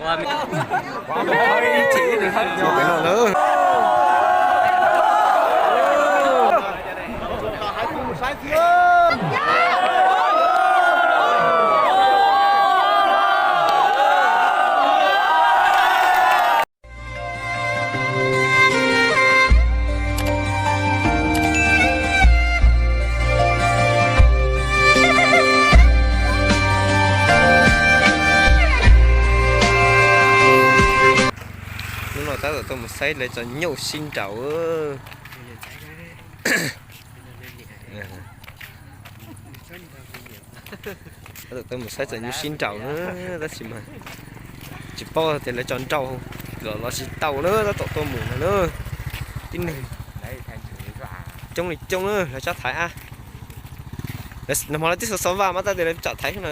Peb no na. Hnub no tab tom tuaj mus saib lawv tso nyuj sib nraus. Tab tom tuaj mus saib tso nyuj sib nraus na, tab sis mas tsis paub tias lawv tso nraus los los tsis tau na, tab tom tuaj mus no na. Tib neeg coob li coob na, lawv tso thaiv a. Nag hmo lawv twb xov xov vaj mas tab tias lawv tso thaiv na,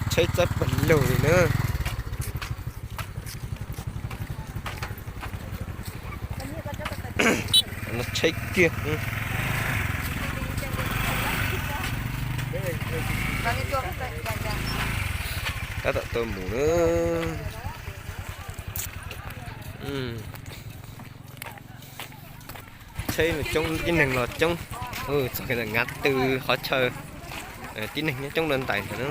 tsheb txawb pawg lug li na. No tsheb kiag. Tab tom tuaj mus na. Tsheb coob, tib neeg los coob. Txog kiag ntawm Nkav Tw qhov chaw, tib neeg nyob coob dua ntais ntawd na.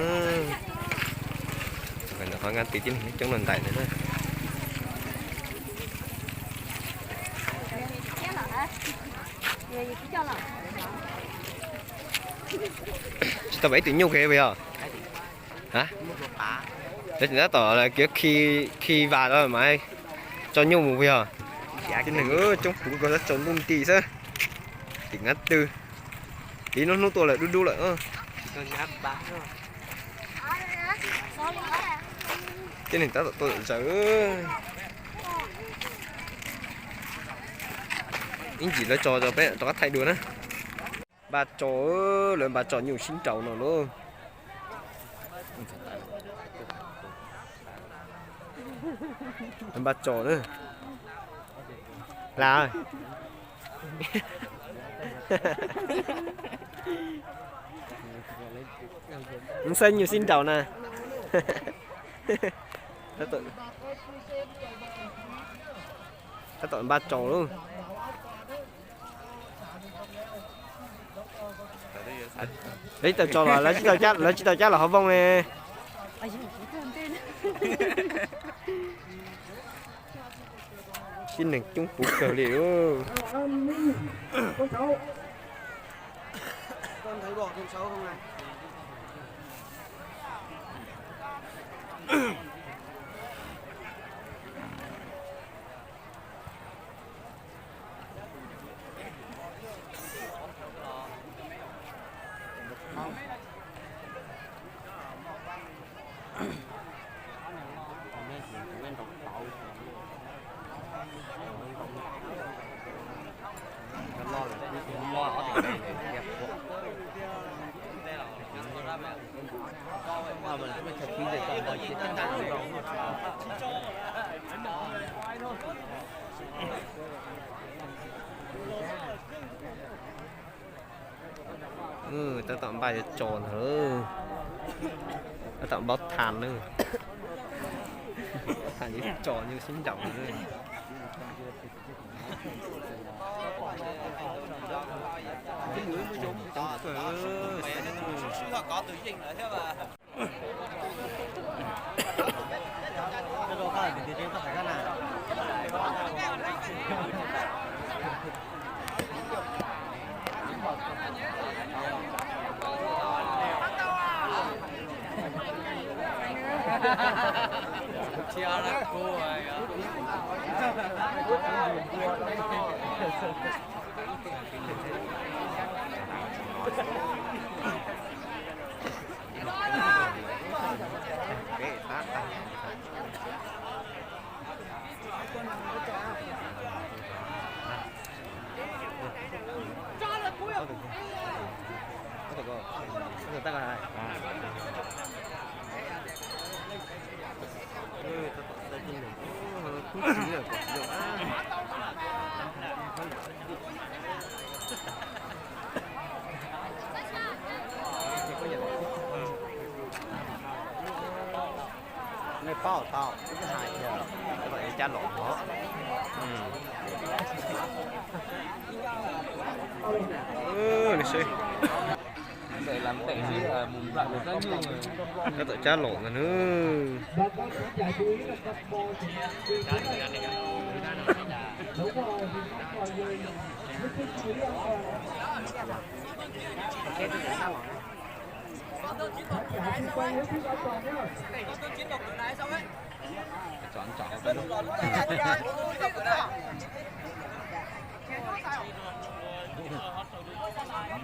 Txog kiag ntawm qhov Nkav Tw tib neeg nyob coob dua ntais ntawd na. Tsis tau pom ib tug nyuj kiag puas yog? Lawv tab tom kiv khi vas los mas tso nyuj mus puas yog? Tib neeg coob puv nkaus, tso ntuj nti xwb. Tim Nkav Tw, tim no hnub tuaj lawm dub dub lawm. Tib neeg tab tom tuaj zawm. Ib ntsis lawv tso peb rov qab thaij dua na. Npaj tso, lawv npaj tso nyuj sib nraus no lauj. Lawv npaj tso na. Hla, saib nyuj sib nraus na. Tab tom npaj tso lauj. Lawv tsis tau cab, lawv tsis tau cab los hauv vooj ne. Tib neeg coob puv kawg li. Tab tom npaj yuav tso ntag. Tab tom npaub thas na. Npaub thas yuav tso nyuj sib nraus na. Paub tau, hais tias cab los no. Cab tom cab los ntag na.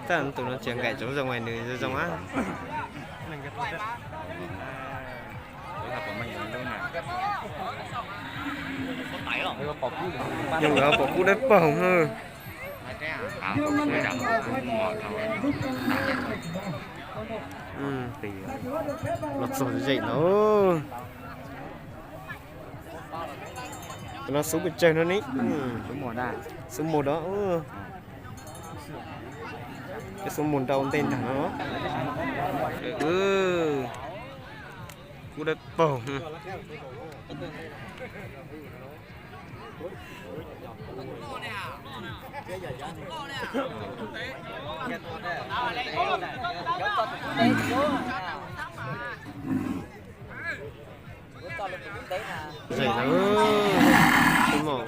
Tag tus no tsis nkaim tsoov zoo, nws zoo zoo na. Yog lawv pom kub dawb paug na. Los txog zem no. Tus no xub pes tsawg no ne? Xub mos da. Xub mos da. Cov xub mos nrau ntej ntag no. Kub dawb paug. Zem lawm, tus mom,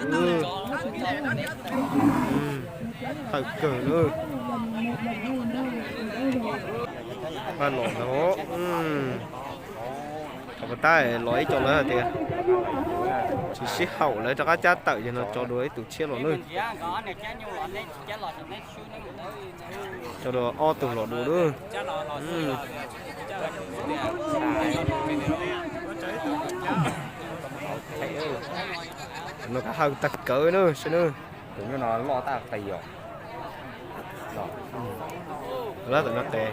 tawm kawg lawm. Pab los ntag. Thaum tab los ib co lawv hais tias tsis sib haum, lawv rov qab cab tawm, yog no tso dua ib tug tshiab los lawm. Tso dua ob tug los dua lawm. No kav hawj tag kawg na, saib na. Tus no loj tag qis os. Lab tus no tes.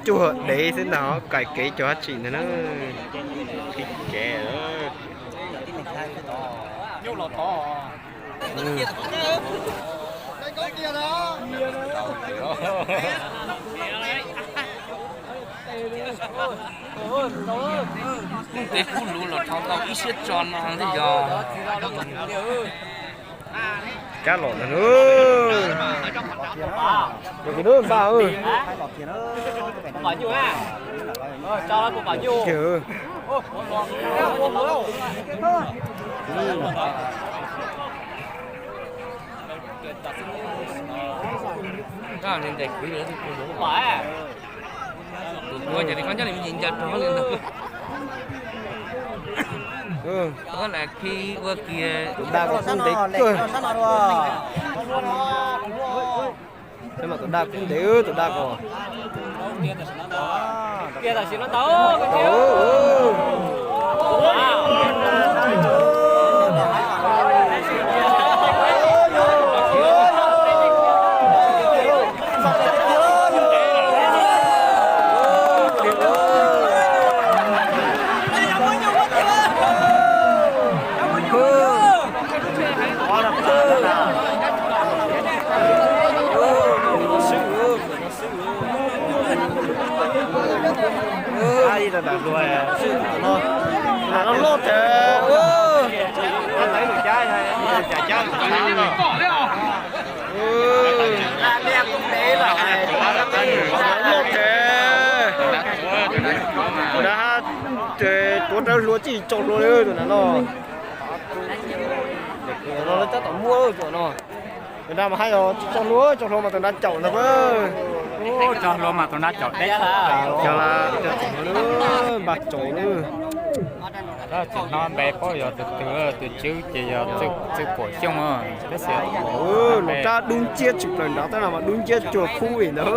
Cuag dev xwb ntag, kais kev cog dab tsi ntag na. Qhib kev. Kuv tej kub luv los dhau tau ib siab tso no thiab yog. Cab los ntag. Los kiag nab npaj. Tus ua ces li qhov nyob li me ntsis nco rog li ntawd. Tus daj ko kub ntev kawg. Saib mas tus daj kub ntev, tus daj ko. Tus no loj tiag, loj tiag. Tus na tuav rawv hlua tsis tso hlua li tus na no. Tus no lawv tab tom muab tus no. Tus na mas hais tias tsis tso hlua, tso hlua mas tus na caum ntag. Tso hlua mas tus na caum deb. Npaj tso na. Tsis hnov npe paub yog tus twg, tus tswv ces yog Txwj Puam Xyooj. Rab dub nciab tshwm plaws nrad, tab no mas dub nciab cuag khub ib ntag.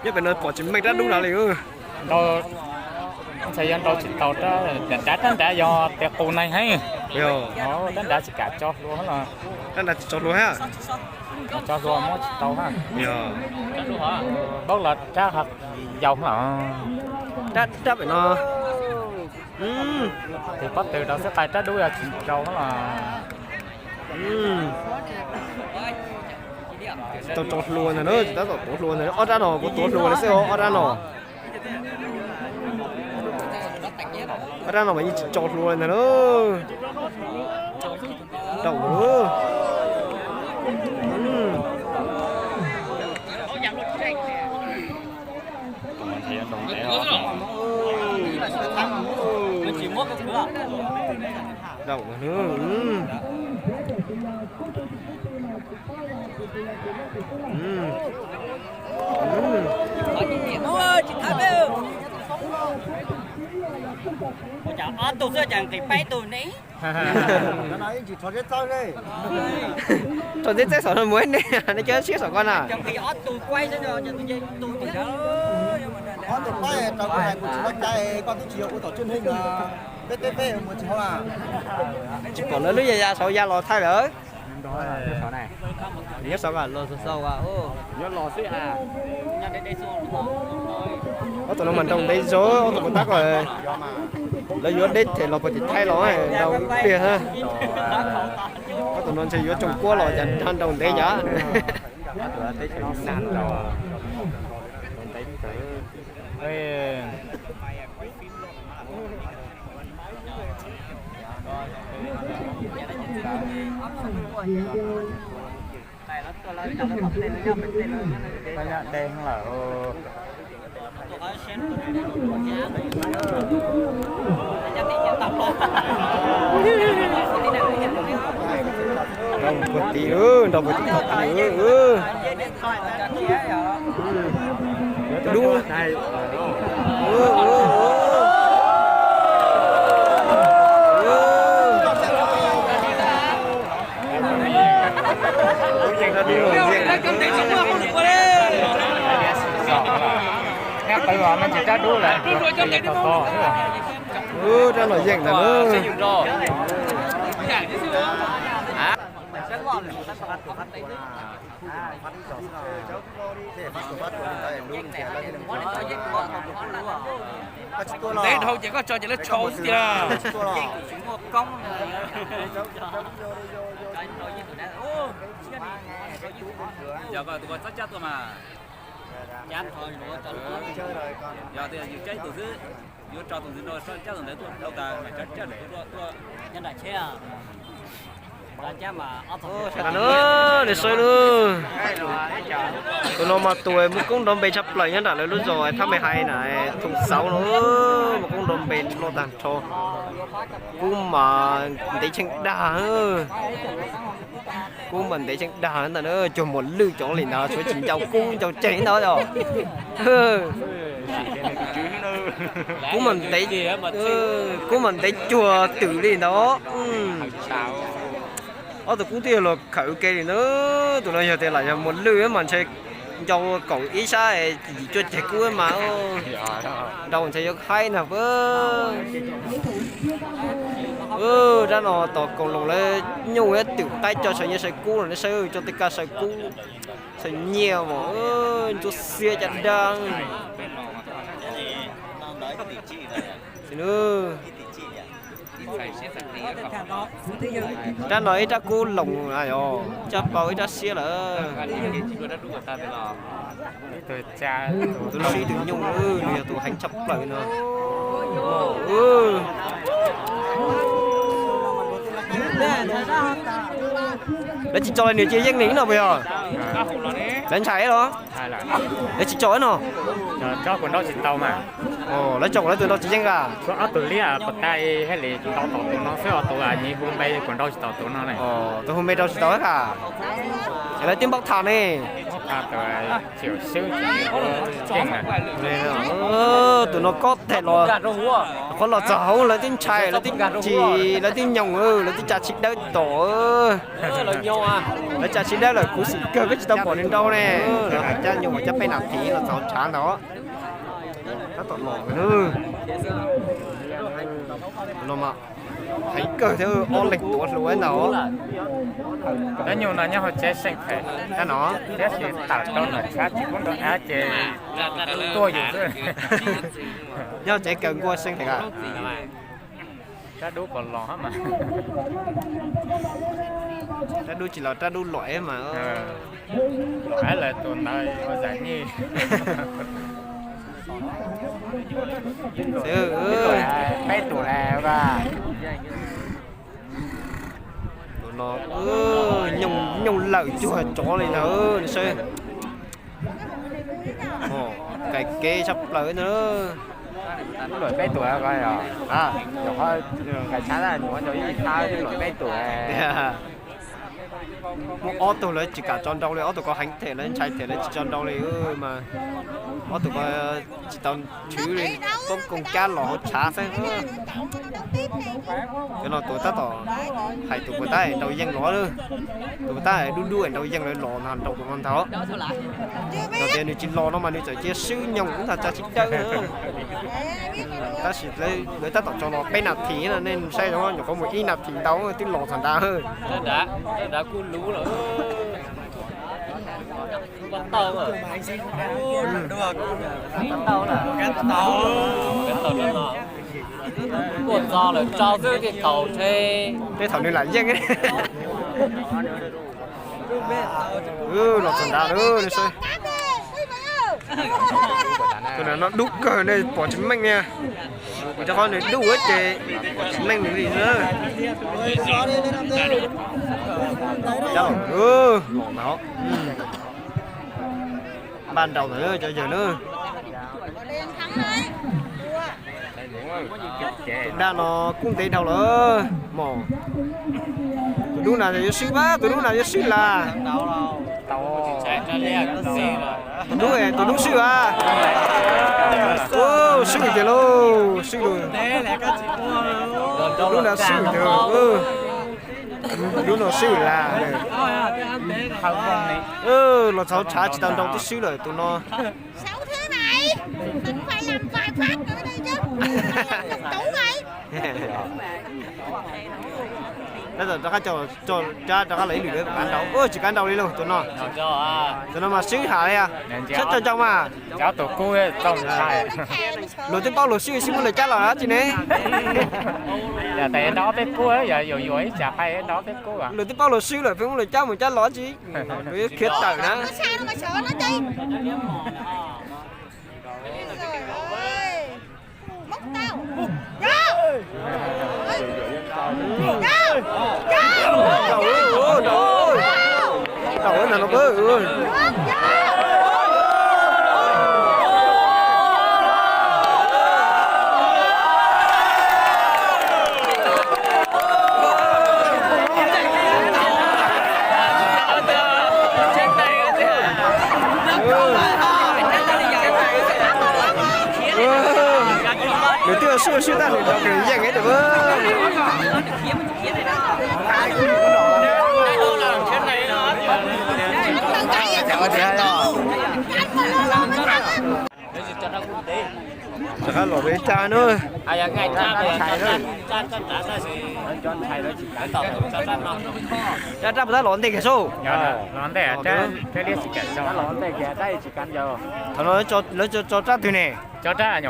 Nyob pem no pom tsis meej rab dub nrad li. Ntshai yog nrau tsis tau, rab nrad yog tias qus neeg heev. Rab nrad tsis kam tso hlua los. Rab nrad tsis tso hlua thiab. Tso hlua muab tsis tau na. Paub los rab yau los. Rab pem no. Tus pob tw rau xwb, qai rab dub yog tsis rau los. Tsis tau tso hlua ntag na, tab tom tuav hlua ntag. Ob rab no kuv tuav hlua li xwb, ob rab no. Rab no mas yeej tsis tso hlua li ntag na. Rau. Rau. Ua cas ob tug xwb cas nqis peb tug ne? Rau ntxeb txeb saum no mus nej, nej cov siab saum ko na. Tsis pom lawv lub ya ya saud ya los thaij lawm. Nyob saud los xaus xaus. Ob tug no mas nrau ntev zog, ob tug puas tab ko. Lawv yuav deb them los puag tim Thaib los nrau pliag. Ob tug no ntshe yuav Tsoom Kuab los cas nrau ntev yam. Nrau puag tim, nrau puag tim. Dub. Rab no yeej ntag. Ntev dhau ces koj tso ces lawv tshau xwb tiag. Yog koj tus ko txhob cab tuaj mas. Yog tias yus cab ib tus xwb, yuav tso tus ntawd no, cab tus ntawd tuaj dhau tas mas cab cab tuaj tuaj. Nyob nram tsheb. Nws saib lub, tus no mas tus mus koob nrov npe tshaj plaws nyob nram lawv lub zos Thab Me Hais na, Thoo Xauv no, mus koob nrov npe loj tag nrho. Kub mas ntev tsheej dag. Kub mas ntev tsheej dag ntag, cuag muas lwj cov li ntawd, suav tsis ncau kub ncau ceg ntawd os. Kub mas ntev, kub mas ntev cuag twm li ntawd. Ob tug kub twb yog luag khawm ke li na. Tus no yog tias lam yog muas lwj mas ntshe ncau kaum ib sab yim cuaj ceg kub mas. Nrau ntshe yuav haib ntag. Rab no tos koom loo lawv nyuj thiab twm qaib coj saw nyiaj saw kub los nej saib, coj tej kab saw kub saw nyiaj mas ntsuab xiab caj dab. Rab no ib rab kub loos, coj pau ib rab siab lawm. Tus no ib tug nyuj, nws yog tus heev tshaj plaws no. Lawv tsis tso li nws cia yeej nws no puas yog? Lawv ntshai los? Lawv tsis tso no. Lawv tso kuv lawv tus nrau tsis yeej a. Ob tug liab pos tais haj li tau tom tus no xwb, tus nyiv hu npe kuv nrau tsis tau tus no ne. Tus hu npe nrau tsis tau a. Lawv twb npaub tham ne. Tus no kob them los, qhov los txog hauv lawv twb ntshai, lawv twb chim, lawv twb nyoos, lawv twb tsa tshib dawb tom. Lawv tsa tshib dawb lawm, khuv xim kawg peb tsis tau pom nws nrau ne. Lawv hais cab nyuj cab peb nas this los txog tshav ntawd. Tab tom los no mas heev kawg thiab, ob leeg tuav hluas ntag. Cab nyuj no nyob hauv tsev seej phem, tab no thiab tsis tawm rau nram tshav tsis pub nrau av ces tuaj yus xwb. Nyob tsev kaw nkuaj seej phem a. Rab dub puas los mas. Rab dub tsis los, rab dub luam mas. Luam lawm tus ntawd ua zam nyij. Peb tus no nyooj lawm cuag tsov li ntag, saib. Kais kev tshaj plaws ntag. Luam peb tus, luam peb tus. Muaj ob tug lawv tsis kam tso nrau li, ob tug ko heev them lawv ntshai them lawv tsis tso nrau li mas ob tug ko tsis tau tshwv li, poob koog cab los hauv tshav xwb. Cov no tus tab tom hais tus puas tab nrau yeej los, tus puas tab dub dub nrau yeej los los nrau tus no ntag. Yog tias nws tsis los no mas nws txawm cia swb nyoog ntag tsa tsis dawb. Tab sis lawv tab tom tso los peb nas this no nej saib zoo nyuam qhuav mus ib nas this ntau twb los txog nrad. Tuaj txog lawm tso xwb thiaj thaum ntshe. Tej thaum nws lam yeej. Los txog nrad lawm. Tus no dub kawg nej pom tsis meej na. Kuv cov qhov nws dub ces pom tsis meej nws li na. Npaj nraus ntawm cov yawg na. Tus daj no kub ntev dhau lawm mog. Tus dub na yuav swb pab, tus dub na yuav swb las. Tus dub, tus dub swb as. Swb tiag lauj, swb lauj. Tus dub na swb tiag. Tus dub no swb las. Los txog tshav tsis tau nrau twb swb lawm tus no. Tab tom rov qab, rov qab los ib lwm, kav nrau, tsis kav nrau li lauj tus no. Tus no mas swb ham li, saib tso ntsoov mas. Luag twb paub luag swb, swb muab luag cab los dab tsi ne? Luag twb paub luag swb lawm pheej muab luag cab mus cab los dab tsi? Luag yuav khiav tawm na. Nws twb ua swb ua swb tag nws nrau nws yeej ib tug. Rov qab los ua ib raj na. Raj, raj puas tab los ntej kiag sub? Thaum no lawv tso raj twg ne? Raj, raj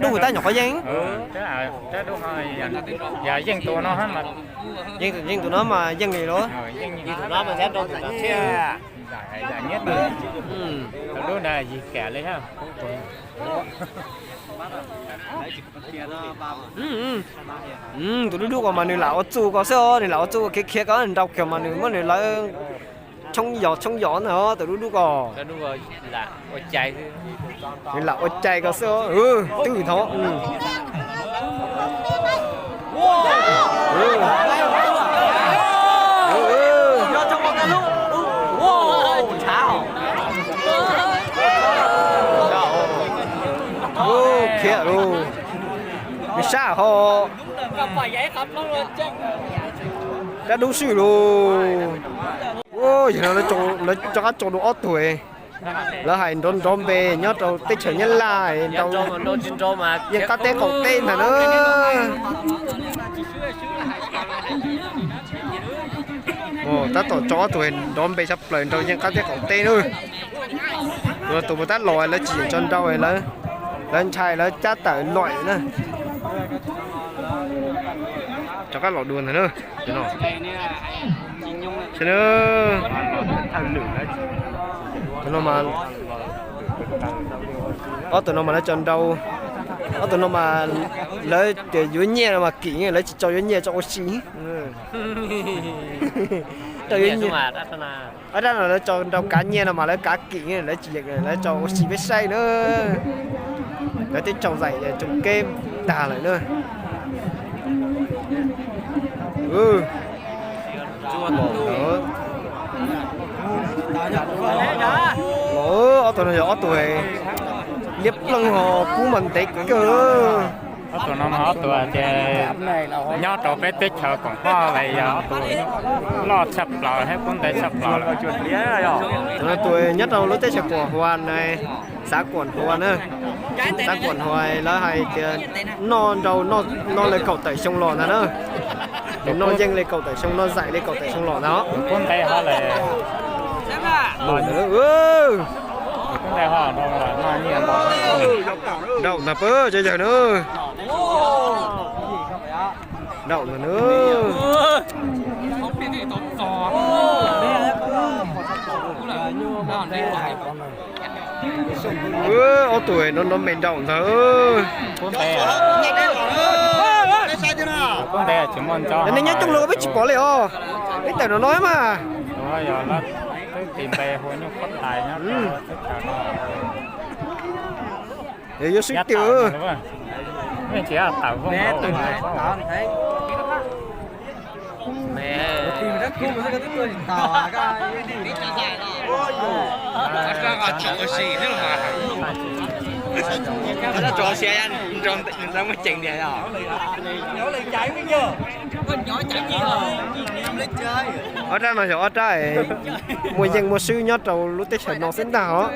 dub tab nyuam qhuav yeej. Yeej tus no mas yeej li los. Tus dub dub ko mas nws lam ua txuj ko xwb os, nws lam ua txuj khiav khiav ko nrau kiag mas nws muab nws lawv tshoob yos tshoob yos ntag tus dub dub ko. Nws lam ua cai ko xwb os, twb thov. Khiav lauj, nws sab ho. Rab dub swb lauj. Yog no lawv rov qab tso dua ob tug. Lawv hais nrov nrov npe nyob rau teb chaws Nyab Laj nrau yeej qab teb qaum teb ntag na. Tab tom tso ob tug nrov npe tshaj plaws nrau yeej qab teb qaum teb na. Tus puas tab los lawv tsis yeem tso nrau, lawv ntshai lawv cab tawm luam na. Rov qab los dua ntag na. Tus no mas Ob tug no mas lawv tso nrau, ob tug no mas lawv tias yuav nyiaj no mas kim, lawv tsis tso yuav nyiaj, tso ua si. Tso yuav nyiaj. Ob rab no lawv tso nrau kav nyiaj no mas lawv kav kim, lawv tsis yeem, lawv tso ua si peb saib na. Lawv twb tsaug zaim tsoom keb tag lawm na. Ob tug no yog ob tug liab ploog ho kub mas ntev kawg. Ob tug no mas ob tug tias nyob rau peb teb chaws koom hoj las yog ob tug loj tshaj plaws thiab kub ntev tshaj plaws lawm. Tus no tus nyob rau lub teb chaws Kuam Hua na, xav Kuam Hua na, xav Kuam Hua lawv hais tias noj nrau noj li kaum tawm xyoo los ntag na. Noj yeej li kaum tawm xyoo, noj zaim li kaum tawm xyoo los ntag. Kub ntev ho le, kub ntev ho noj nyiaj nrau ntag pab cov yawg na. Nrau ntag na. Ob tug no no me nrau ntag. Nej nyob coob lawm peb tsis pom li os. Peb tawm no no mas. Yuav swb tiag. Ob rab no yog ob rab muaj yeej muaj swb nyob rau lub teb chaws no xwb ntag os.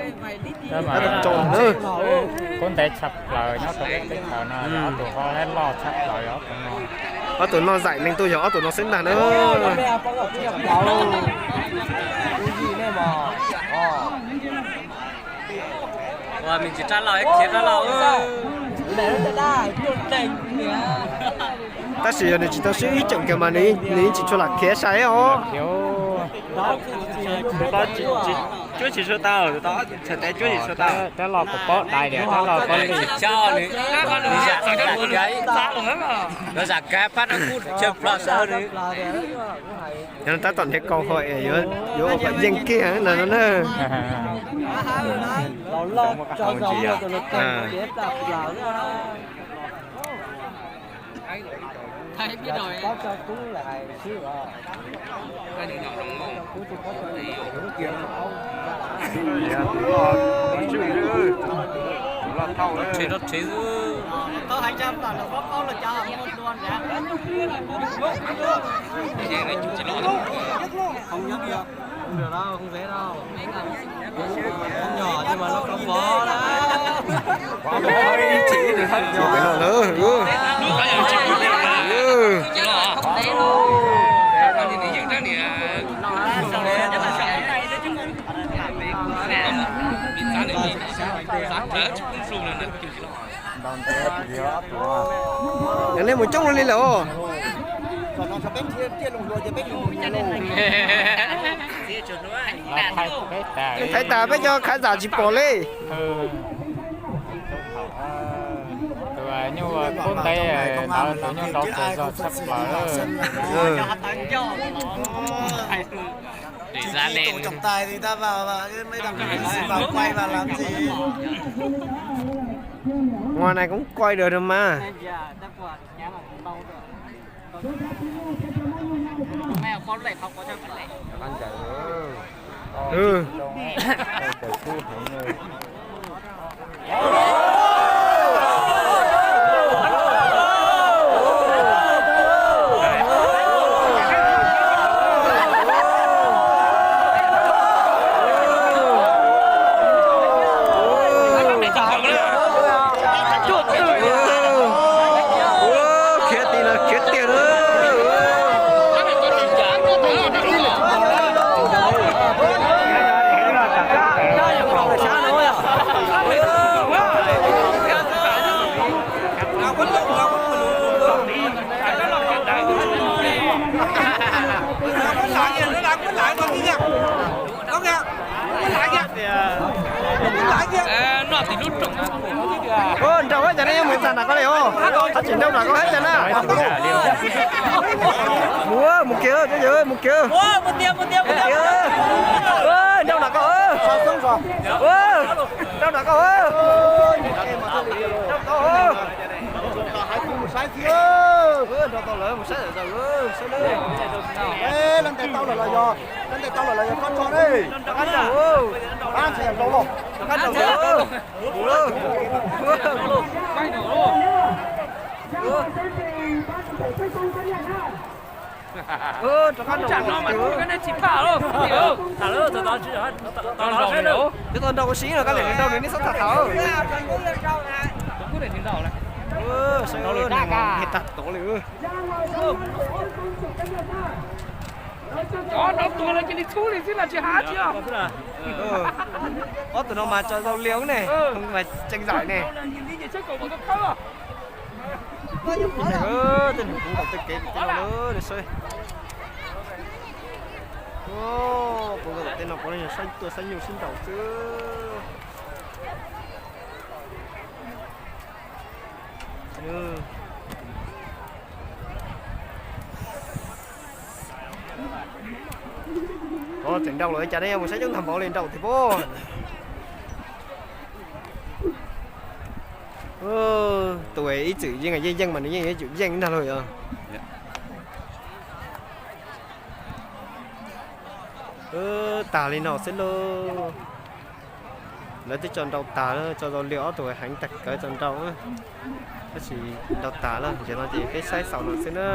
Kub ntev tshaj plaws nyob rau lub teb chaws no, ob tug ho loj tshaj plaws yog ob tug no. Ob tug no zaim leej twg yog ob tug no xwb ntag na. Tab sis yog nws tsis tau swb ib tseem kiag mas nws yeej tsis tshua lam khiav sai os. Cuab tsis tshua tau, txhais tes cuab tsis tshua tau. Rab loj puas paub dai tias rab loj paub li. Yog tab tom nrhiav kaus hau es yuav ua kom yeej kiag no na. Nej mus coob li lawm. Thaiv tas peb cov khav zam tsis pom li. Tus nyuj kub ntev ntawd tus nyuj nrau tus zog tshaj plaws. Ngoài này cũng quay được rồi mà. Khiav tiag na, khiav tiag na. Noj tim lub rooj. Nraus, cas nej yuav mus tag nram ko li os? Tsis nraus nram ko thiab cas na. Mus, mus kiag, mus kiag. Nraus nram ko. Nraus nram ko. Nraus nram ko. Nraus tau lawm, mus saib lawm, saib lawm. Lawv ntes tau lawm los yog, lawv ntes tau lawm los yog koj tso ne. Rov qab nraus, rov qab nraus lauj. Rov qab nraus lauj. Rov qab nraus lauj. Cov tau nraus ua si no, koj niam nws nraus nws nej txhob tham tham. Saib, tag tod li. Cov no tuag lawm cia li txhub li xwb los tsis hav tsis os. Ob tug no mas tso zaus lias ne, mas tseem zaim ne. Tej niam kuv ntaus tej kev tej no saib. Kuv ntaus tej no puav leej yog saib tuaj saib nyuj sib ntaus xwb. Tseem nraus lawm cas ne, mus saib coob tag npaum li nraus tiag pob. Tus ib txwm yeej yeej yeej mas nws yeej yuav tsum yeej ntag lauj yog. Tag li no xwb lauj. Lawv twb tso nraus tag, tso zaus lias ob tug heev tag kawg tso nraus, tab sis nraus tag lawm, ces no ces peb saib xaus no xwb na.